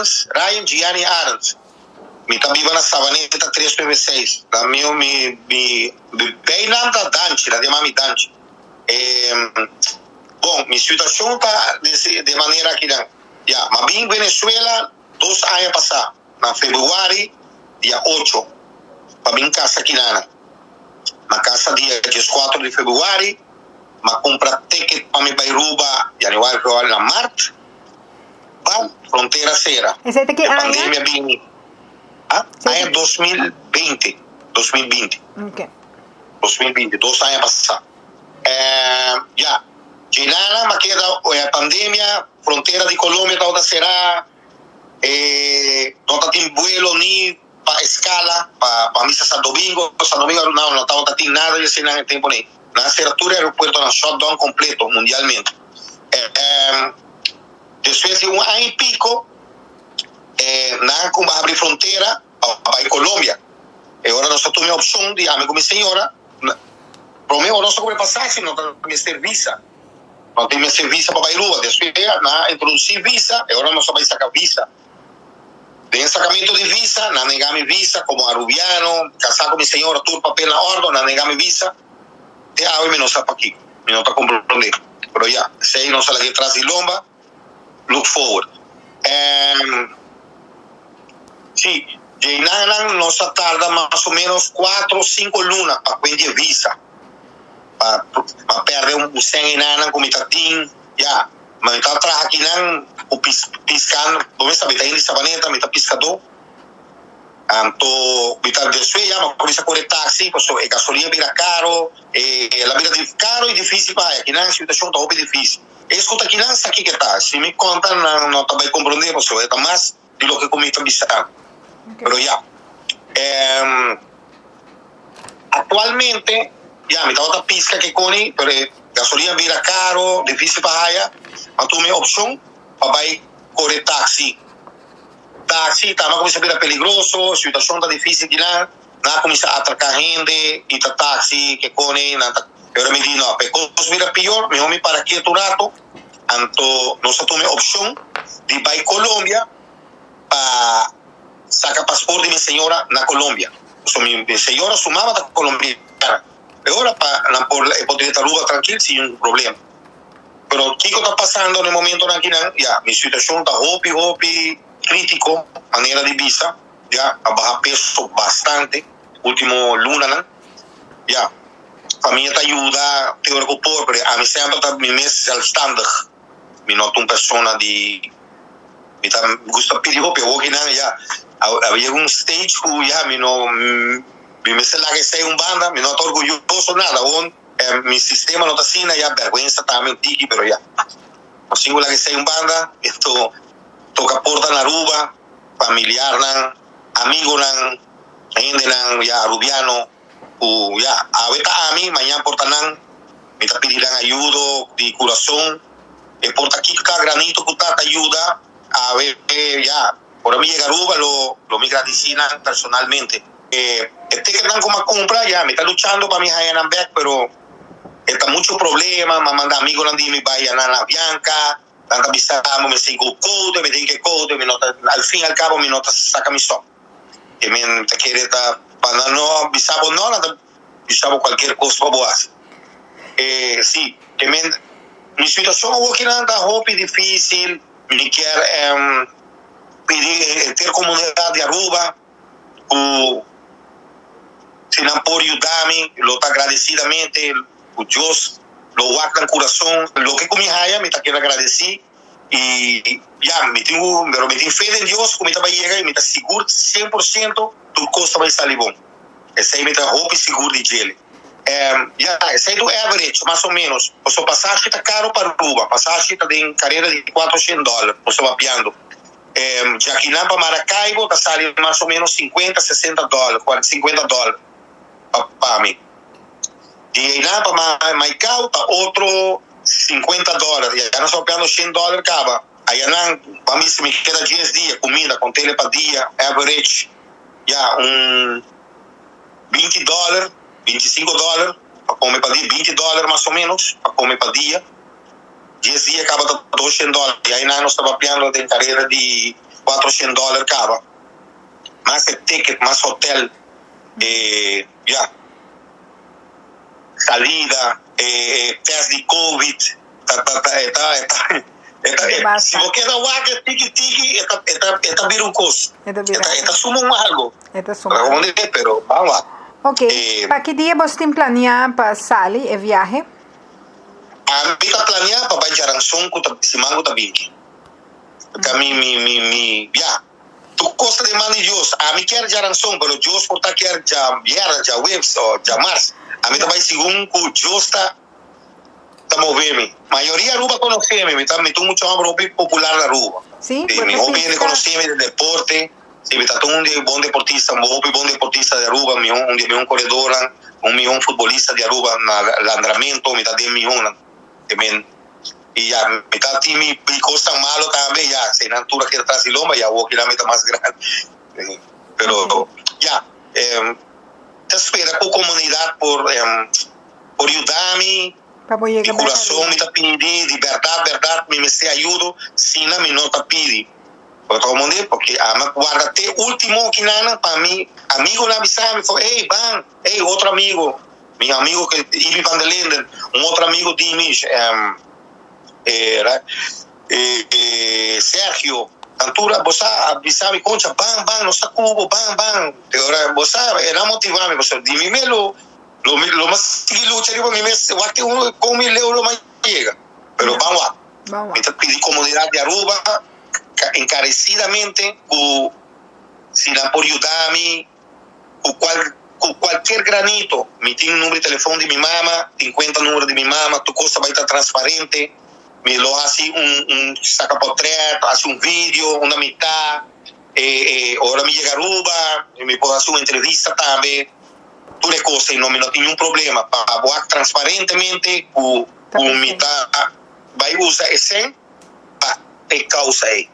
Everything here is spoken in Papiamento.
Arends, Ryan Gianni Arends. Mi ta biba na Savaneta 396. Na mi mi mi bijnaam ta Danchi, nan ta yama mi Danchi. Bon, mi situacion ta de manera akinan. Ya, m'a bin Venezuela 2 aña pasa, na februari dia 8, pa bin casa akinan. M'a casa dia 4 di februari, m'a cumpra ticket pa mi bay Aruba, januari, februari, na maart. Bam, frontera cera. Esey ta ki aña? Pandemia bin. Ah, aña 2020. 2020. 2020, 2 aña pasa. Ya, Ginana, m'a keda pandemia, frontera di Colombia tabata cera, no tabatin vuelo ni pa escala, pa mi Santo Domingo, Santo Domingo no, no tabatin nada di asina e tempo ey. Nan a cera tur aeropuerto, nan shutdown completo mundialmente. Despues di un aña y pico, nan a habri frontera pa Colombia. Y ora nos a tuma opcion di ami cu mi señora, prome nos a cumpra pasashi, no tin visa. No tin visa pa Aruba. Despues nan a introduci visa, y ora nos a bay saca visa. Den sacamento di visa, nan a nenga mi visa como arubiano, casa cu mi señora, tur papel na orde, nan a nenga mi visa. Te awe mi no sa aki, mi no ta comprende. Pero ya, esey nos a lag'e tras di lomba, look forward. Si, nan nos a tarda mas o menos 4 o 5 luna pa cuenta visa. Pa perde un 100 nan cu mi tin, ya. Ma mi ta traha akinan piscando, bo sabi, ta di Savaneta, mi ta piscador. Anto, mi ta despues ya, m'a cuminsa core taxi, paso e gasolina bira caro, e el a bira caro y dificil pa akinan situacion ta hopi dificil. Escuta akinan sa kico ta, si mi conta nan no ta bay comprende, paso ta mas di loke cu mi ta bisa. Pero ya. Actualmente, ya, mi tabata pisca cu coni, pero gasolina bira caro, dificil pa haya. M'a tuma opcion pa bay core taxi. Taxi tambe a cuminsa bira peligroso, situacion ta dificil akinan, nan a cuminsa atraca hende, y ta taxi cu coni, nan ta. Pero mi di no, pa cos bira pior, mihor mi para keto un rato, anto nos a tuma opcion di bay Colombia pa saca pasaporte di mi señora na Colombia. So mi señora, su mama ta colombiana. Pero ora pa nan por por Aruba trankil sin ningun problema. Pero kico ta pasando na e momento akinan, ya, mi situacion ta hopi hopi critico, manera di bisa, ya, a baha peso bastante, ultimo lunanan, ya. Famia ta yuda, te ora cu por, pero ami semper ta mi mes zelfstandig. Mi no ta un persona di mi ta gusta pidi hopi hokinan, ya. A yega un stage cu ya mi no mi mester laga esey un banda, mi no ta orguyoso nada, gewoon mi sistema no ta asina, ya bergüenza tambe un tiki, pero ya. No singo laga esey un banda, anto toca porta na Aruba, familiarnan, amigonan, hendenan ya arubiano, cu ya, awe ta ami, mañan por ta nan, mi ta pidi nan ayudo di curason, e por ta kico granito cu ta yuda, awe ya, ora mi yega Aruba lo mi gradici nan personalmente. E ticket nan cu m'a cumpra, ya, mi ta luchando pa mi haya nan back, pero ta mucho problema, m'a manda amigonan di mi bay na Avianca, nan ta bisa mi si go code, mi tin cu code, mi no ta, al fin y al cabo mi no ta saca mi so. E mi ta kere ta pa no bisa bo no, nan ta bisa bo cualkier cos pa bo haci. Si, ke men mi situacion akinan ta hopi dificil, mi kier pidi henter comunidad di Aruba cu si nan por yuda mi, lo ta agradecidamente, cu Dios lo wak nan curason, loke cu mi haya mi ta kere agradeci y ya, mi tin, pero mi tin fe den Dios cu mi ta bay yega y mi ta sigur 100% tur cos ta bay sali bon. Esey mi ta hopi sigur di djele. Ya, esey ta average, mas o menos. O pasashi ta caro pa Aruba, pasashi ta den carera di $400, nos ta papiando. Di akinan pa Maracaibo ta sali mas o menos 50, $60, $50 pa mi. Di einan pa Maicao ta otro $50, ya nos ta papiando $100 caba. Ayanan, pa mi si mi keda 10 dia, cuminda, contele pa dia, average, ya, un $20, $25, pa come pa dia, $20 mas o menos, pa come pa dia. 10 dia caba ta $200. Y einan nos ta papiando den carera di 400 dollar caba. Mas e ticket, mas hotel, ya. Salida, e test di covid, ta ta ta e ta e ta e ta E ta si basta. bo keda wak e tiki tiki e ta e ta e ta bira un cos. E ta E bira ta e ta suma un algo. E ta suma algo. Pero ban wak. Ok, pa ki dia bos tin planea pa sali e viahe? Ami ta planea pa bai djaranson ku ta siman ku ta binti. Ta mi mi mi mi ya. Tur kos ta den man di Dios. Ami kier djaranson pero Dios por ta kier djabièrnè, djaweps o djamars. Ami ta bai segun ku Dios ta ta move mi. Mayoria Aruba konosé mi. Mi ta mi ta un mucha hòmber hopi popular na Aruba. Sí, Sí, bo mi ta hopi hende piska. konosé mi den deporte. Sí, mi ta ta un di e bon deportista, un hopi bon deportista di Aruba, mi un di e mihon koredornan, un mihon futbolista di Aruba na landramento, mi ta den mihonnan. I men, i ya, mi ta tin mi mi kosnan malo tambe, ya, si nan tur a keda tras di lomba, ya awor kila mi ta mas grandi. Pero, ya, ta spera ku komunidat por por yuda mi, Pa bo di yega bek kurason ariba. mi ta pidi, di bèrdat bèrdat mi mester ayudo, sina mi no ta pidi. Bo ta komprende? Porque ami a warda te ultimo kinanan pa mi amigonan a bisa mi, ey ban, ey otro amigo, mi amigo ke Ibi van der Linden, un otro amigo di mi, era Sergio, nan tur a bo sa a bisa mi, concha ban, ban, nos ta ku bo, ban, ban. Te ora bo sa, e nan motiva mi, pasobra di mi mes lo lo mi lo mas sigui lucha riba mi mes, wak te kon mi leu lo mas yega, pero ban wak. Mi ta pidi comunidad di Aruba encarecidamente cu si nan por yuda mi cu cual cu cualkier granito. Mi tin numero di telefon di mi mama, tin cuenta numero di mi mama, tur cos ta bay ta transparente. Mi lo haci un un saca potret, haci un video unda mi ta, e e ora mi yega Aruba mi por haci un entrevista tambe, tur e cos ey no mi no tin niun problema pa wak transparentemente cu Ta cu mi presente. ta. Bai usa e sèn pa e kousa ei.